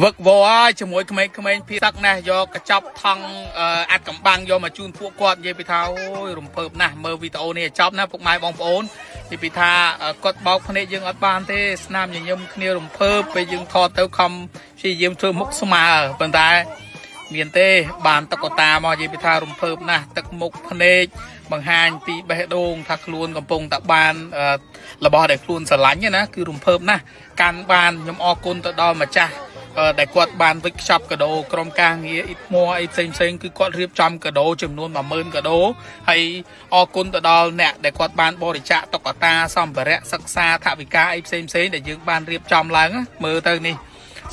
វឹកវរហើយជាមួយក្មេងៗភៀសឹកណាស់យកកញ្ចប់ថង់អាត់កំបាំងយកមកជូនពួកគាត់និយាយពីថាអូយរំភើបណាស់មើលវីដេអូនេះឲ្យចប់ណាពុកម៉ែបងប្អូននិយាយពីថាគាត់បោកភ្នែកយើងអត់បានទេស្នាមញញឹមគ្នារំភើបពេលយើងថតទៅខំព្យាយាមធ្វើមុខស្មើប៉ុន្តែ មានទេបានតុក្កតាមកនិយាយពីថារំភើបណាស់ទឹកមុខភ្នែកបង្ហាញពីបេះដូងថាខ្លួនកំពុងតែបានរបស់ដែលខ្លួនស្រឡាញ់ណាគឺរំភើបណាស់កាន់បានខ្ញុំអរគុណទៅដល់ម្ចាស់ដែលគាត់បានវិចខ្ចប់កាដូក្រុមការងារអ៊ីតមួអីផ្សេងផ្សេងគឺគាត់រៀបចំកាដូចំនួន10000កាដូហើយអរគុណទៅដល់អ្នកដែលគាត់បានបរិច្ចាគតុក្កតាសម្ភារៈសិក្សាថវិកាអីផ្សេងផ្សេងដែលយើងបានរៀបចំឡើងណាមើលទៅនេះ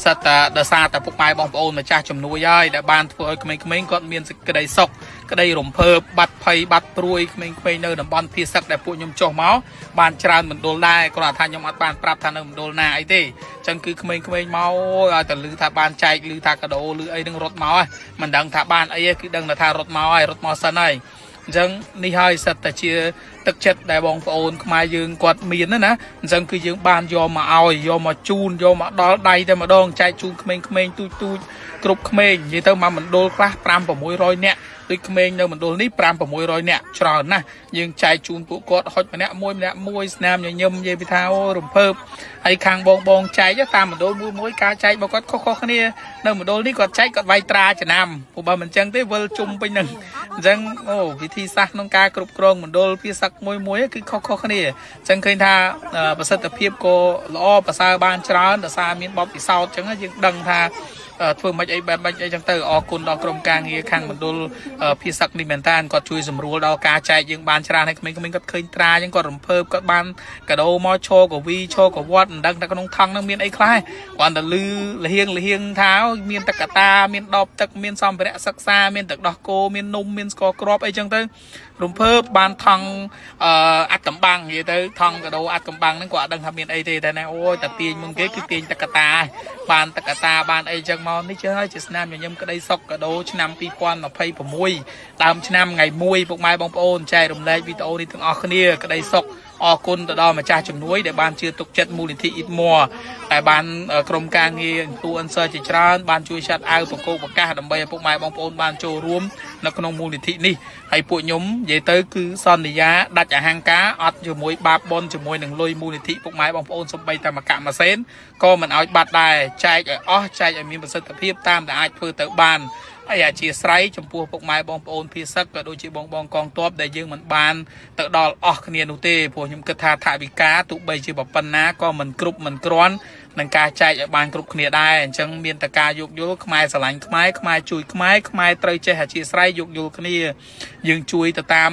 សិតតែដោយសារតែពុកម៉ែបងប្អូនម្ចាស់ជំនួយហើយដែលបានធ្វើឲ្យក្មេងៗគាត់មានសេចក្តីសុខក្តីរំភើបបាត់ភ័យបាត់ព្រួយក្មេងៗនៅតំបន់ភៀសឹកដែលពួកខ្ញុំចុះមកបានច្រើនមណ្ឌលដែរគ្រាន់តែថាខ្ញុំអត់បានប្រាប់ថានៅមណ្ឌលណាអីទេអញ្ចឹងគឺក្មេងៗមកឲ្យតែឮថាបានចែកឮថាកាដូឮអីនឹងរត់មកហើយមិនដឹងថាបានអីទេគឺដឹងតែថារត់មកហើយរត់មកសិនហើយអញ្ចឹងនេះហើយសិតតែជាទឹកចិត្តដែលបងប្អូនខ្មែរយើងគាត់មានណាណាអញ្ចឹងគឺយើងបានយកមកឲ្យយកមកជូនយកមកដល់ដៃតែម្ដងចែកជូនក្មេងៗទូចទូចគ្រប់ក្មេងនិយាយទៅមកមណ្ឌលខ្លះ5 600នាក់ដូចក្មេងនៅមណ្ឌលនេះ5 600នាក់ច្រើនណាស់យើងចែកជូនពួកគាត់ហុចម្នាក់មួយម្នាក់មួយស្នាមញញឹមនិយាយពីថាអូរំភើបហើយខាងបងបងចែកតាមមណ្ឌលមួយមួយការចែករបស់គាត់ខុសៗគ្នានៅមណ្ឌលនេះគាត់ចែកគាត់វាយត្រាចំណាំព្រោះបើមិនអញ្ចឹងទេវិលជុំពេញនឹងអញ្ចឹងអូវិធីសាស្ត្រក្នុងការគ្រប់គ្រងមណ្ឌលភាសាមួយមួយគឺខុសៗគ្នាអញ្ចឹងឃើញថាប្រសិទ្ធភាពក៏ល្អប្រសើរបានច្រើនដោយសារមានបទពិសោធន៍អញ្ចឹងយើងដឹងថាធ្វើមិនអីបែបមិនអីចឹងទៅអរគុណដល់ក្រុមការងារខាងមណ្ឌលភាសានេះមែនតើគាត់ជួយសម្រួលដល់ការចែកយើងបានច្រើនហើយក្មេងៗគាត់ឃើញត្រាអញ្ចឹងគាត់រំភើបគាត់បានកាដូមកឈរកវីឈរកវត្តមិនដឹងថាក្នុងថង់ហ្នឹងមានអីខ្លះគាត់តែលឺលហៀងលហៀងថាមានទឹកកតាមានដបទឹកមានសម្ភារៈសិក្សាមានទឹកដោះគោមាននំមានស្ករគ្រាប់អីចឹងទៅរំភើបបានថង់អត្តកំបាំងនិយាយទៅថង់កាដូអត្តកំបាំងហ្នឹងគាត់អត់ដឹងថាមានអីទេតែណែអូយតែទាញមុនគេគឺទាញទឹកកតាបានទឹកកតាបានអីចឹងមកនេះជឿហើយជាស្នាមញញឹមក្តីសុខកាដូឆ្នាំ2026ដើមឆ្នាំថ្ងៃ1ពុកម៉ែបងប្អូនចែករំលែកវីដេអូនេះទាំងអស់គ្នាក្តីសុខអរគុណទៅដល់ម្ចាស់ជំនួយដែលបានជឿទុកចិត្តមូលនិធិអ៊ីតមួដែលបានក្រុមការងារ influencer ជាច្រើនបានជួយឆាត់អាវប្រកោកប្រកាសដើម្បីឲ្យពុកម៉ែបងប្អូនបានចូលរួមនៅក្នុងមូលនិធិនេះហើយពួកខ្ញុំនិយាយទៅគឺសន្យាដាច់អហង្ការអត់ជាមួយបាបបនជាមួយនឹងលុយមូលនិធិពុកម៉ែបងប្អូនសំបីតែមកកាក់ម៉ាសេនក៏មិនឲ្យបាត់ដែរចែកឲ្យអស់ចែកឲ្យមានប្រសិទ្ធភាពតាមដែលអាចធ្វើទៅបានហើយអធិស្ឋានចំពោះពុកម៉ែបងប្អូនភៀសឹកក៏ដូចជាបងបងកងទ័ពដែលយើងមិនបានទៅដល់អស់គ្នានោះទេព្រោះខ្ញុំគិតថាថវិកាទោះបីជាប៉ុណ្ណាក៏មិនគ្រប់មិនគ្រាន់នឹងការចែកឲ្យបានគ្រប់គ្នាដែរអញ្ចឹងមានតែការយោគយល់ខ្មែរស្រឡាញ់ខ្មែរខ្មែរជួយខ្មែរខ្មែរត្រូវចេះអធិស្ឋានយោគយល់គ្នាយើងជួយទៅតាម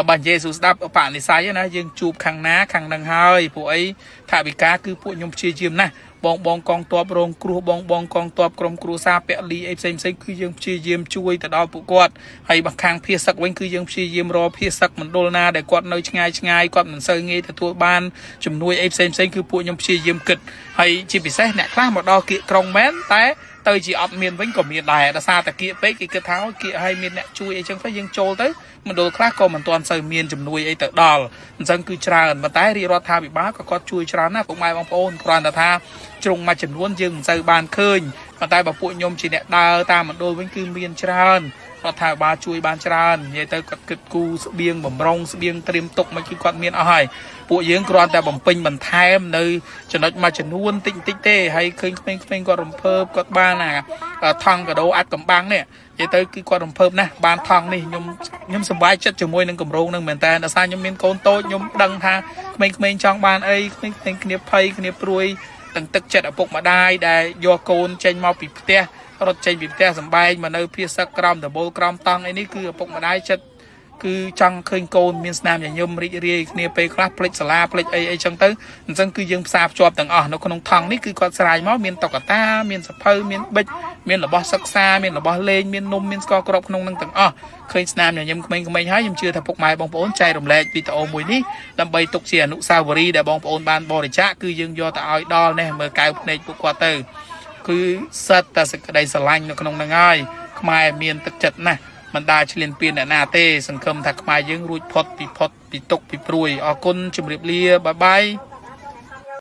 បើនិយាយសួរស្ដាប់បនិស័យណាយើងជួបខាងណាខាងនឹងហើយព្រោះអីថវិកាគឺពួកខ្ញុំព្យាយាមណាស់បងបងកងទ័ពរងគ្រោះបងបងកងទ័ពក្រុមគ្រួសារពលីអីផ្សេងផ្សេងគឺយើងព្យាយាមជួយទៅដល់ពួកគាត់ហើយបើខាងភាសឹកវិញគឺយើងព្យាយាមរកភាសឹកមណ្ឌលណាដែលគាត់នៅឆ្ងាយឆ្ងាយគាត់មិនសូវងាយទទួលបានជំនួយអីផ្សេងផ្សេងគឺពួកខ្ញុំព្យាយាមគិតហើយជាពិសេសអ្នកខ្លះមកដល់គៀកក្រុងមែនតែទៅជាអត់មានវិញក៏មានដែរដោយសារតែគៀកពេកគេគិតថាគៀកឲ្យមានអ្នកជួយអីចឹងទៅយើងចូលទៅមណ្ឌលខ្លះក៏មិនទាន់សូវមានជំនួយអីទៅដល់អញ្ចឹងគឺច្រើនប៉ុន្តែរាជរដ្ឋាភិបាលក៏គាត់ជួយច្រើនណាស់ពុកម៉ែបងប្អូនគ្រាន់តែថាជ្រុងមួយចំនួនយើងមិនសូវបានឃើញប៉ុន្តែបើពួកខ្ញុំជាអ្នកដើរតាមមណ្ឌលវិញគឺមានច្រើនរដ្ឋាភិបាលជួយបានច្រើននិយាយទៅគាត់គិតគូរស្បៀងបំរុងស្បៀងត្រៀមទុកមកគឺគាត់មានអស់ហើយពួកយើងគ្រាន់តែបំពេញបន្ថែមនៅចំណុចមួយចំនួនតិចតិចទេហើយឃើញក្មេងៗគាត់រំភើបគាត់បានអាថង់កាដូអាចកំបាំងនេះនិយាយទៅគឺគាត់រំភើបណាស់បានថង់នេះខ្ញុំខ្ញុំសប្បាយចិត្តជាមួយនឹងកម្រងនឹងមែនតើដោយសារខ្ញុំមានកូនតូចខ្ញុំដឹងថាក្មេងៗចង់បានអីក្មេងៗគ្នាភ័យគ្នាព្រួយទាំងទឹកចិត្តឪពុកម្ដាយដែលយកកូនចេញមកពីផ្ទះរត់ចេញពីផ្ទះសំបែងមកនៅភៀសឹកក្រោមដបូលក្រោមតង់អីនេះគឺឪពុកម្ដាយចិត្តគឺចង់ឃើញកូនមានស្នាមញញឹមរីករាយគ្នាពេលខ្លះភ្លេចសាលាភ្លេចអីអីចឹងទៅអញ្ចឹងគឺយើងផ្សារភ្ជាប់ទាំងអស់នៅក្នុងថង់នេះគឺគាត់ស្រាយមកមានតុក្កតាមានសភៅមានប៊ិចមានរបស់សិក្សាមានរបស់លេងមាននំមានស្ករគ្រាប់ក្នុងនឹងទាំងអស់ឃើញស្នាមញញឹមក្មេងៗហើយខ្ញុំជឿថាពុកម៉ែបងប្អូនចែករំលែកវីដេអូមួយនេះដើម្បីទុកជាអនុស្សាវរីយ៍ដែលបងប្អូនបានបរិច្ចាគគឺយើងយកទៅឲ្យដល់នេះមើលកៅភ្នែកពួកគាត់ទៅគឺសិតតែសេចក្តីស្រឡាញ់នៅក្នុងនឹងហើយខ្មែរមានទឹកចិត្តណាស់មិនដាឆ្លៀនពៀនអ្នកណាទេសង្ឃឹមថាខ្មែរយើងរួចផុតពីផុតពីទុកពីព្រួយអរគុណជម្រាបលាbye bye.